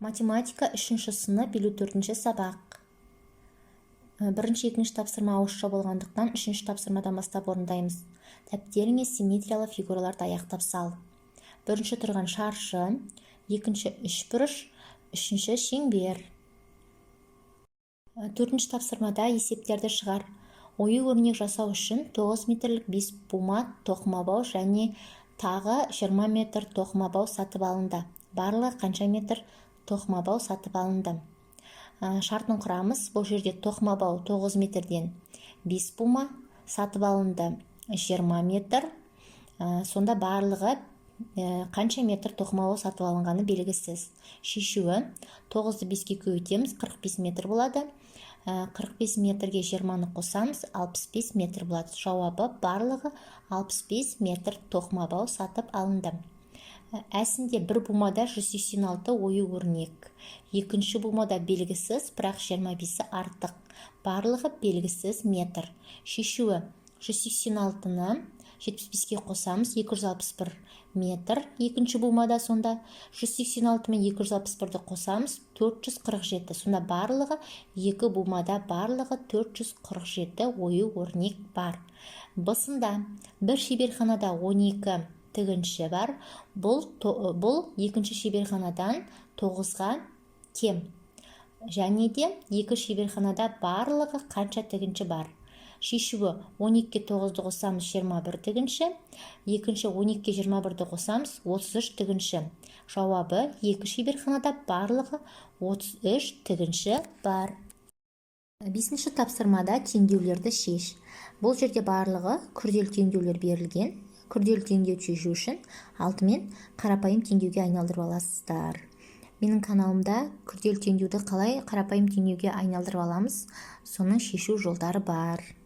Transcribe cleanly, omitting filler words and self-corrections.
Математика, үшінші сынып, 54-сабақ. Бірінші, екінші тапсырма ауызша болғандықтан, үшінші тапсырмадан бастап орындаймыз. Дәптеріңе симметриялы фигураларды аяқтап сал. Бірінші тұрған шаршы, екінші үшбұрыш, үшінші шеңбер. Төртінші тапсырмада есептерді шығар. Ою өрнек жасау үшін 9 метрлік 5 бума тоқыма бау және тағы 20 метр тоқыма бау сатып алынды. Барлығы қанша метр тоқыма бау сатып алынды? Шартын құрамыз. Бұл жерде тоқыма бау 9 метрден 5 бума, сатып алынды 20 метр. Сонда барлығы қанша метр тоқыма бау сатып алынғаны белгісіз. Шешуі: 9-ды 5-ке көбейтеміз, 45 метр болады. 45 метрге 20-ны қосамыз, 65 метр болады. Жауабы: барлығы 65 метр тоқыма бау сатып алынды. Әсінде бір бумада 186 ою өрнек, екінші бумада белгісіз, бірақ 25-і артық. Барлығы белгісіз метр. Шешуі: 186-ны 75-ке қосамыз, 261 метр екінші бумада. Сонда 186 мен 261-ді қосамыз, 447. Сонда барлығы екі бумада барлығы 447 ою өрнек бар. Б-сында бір шеберханада 12 тігінші бар. Бұл екінші шеберханадан 9-ға кем. Және де екі шеберханада барлығы қанша тігінші бар? Шешуі: 12-ге 9-ды қосамыз, 21 тігінші. Екінші 12-ге 21-ді қосамыз, 33 тігінші. Жауабы: екі шеберханада барлығы 33 тігінші бар. Бесінші тапсырмада теңдеулерді шеш. Бұл жерде барлығы күрделі теңдеулер берілген. Күрделі теңдеуді шешу үшін алдымен қарапайым теңдеуге айналдырып аласыздар. Менің каналымда күрделі теңдеуді қалай қарапайым теңдеуге айналдырып аламыз, соның шешу жолдары бар.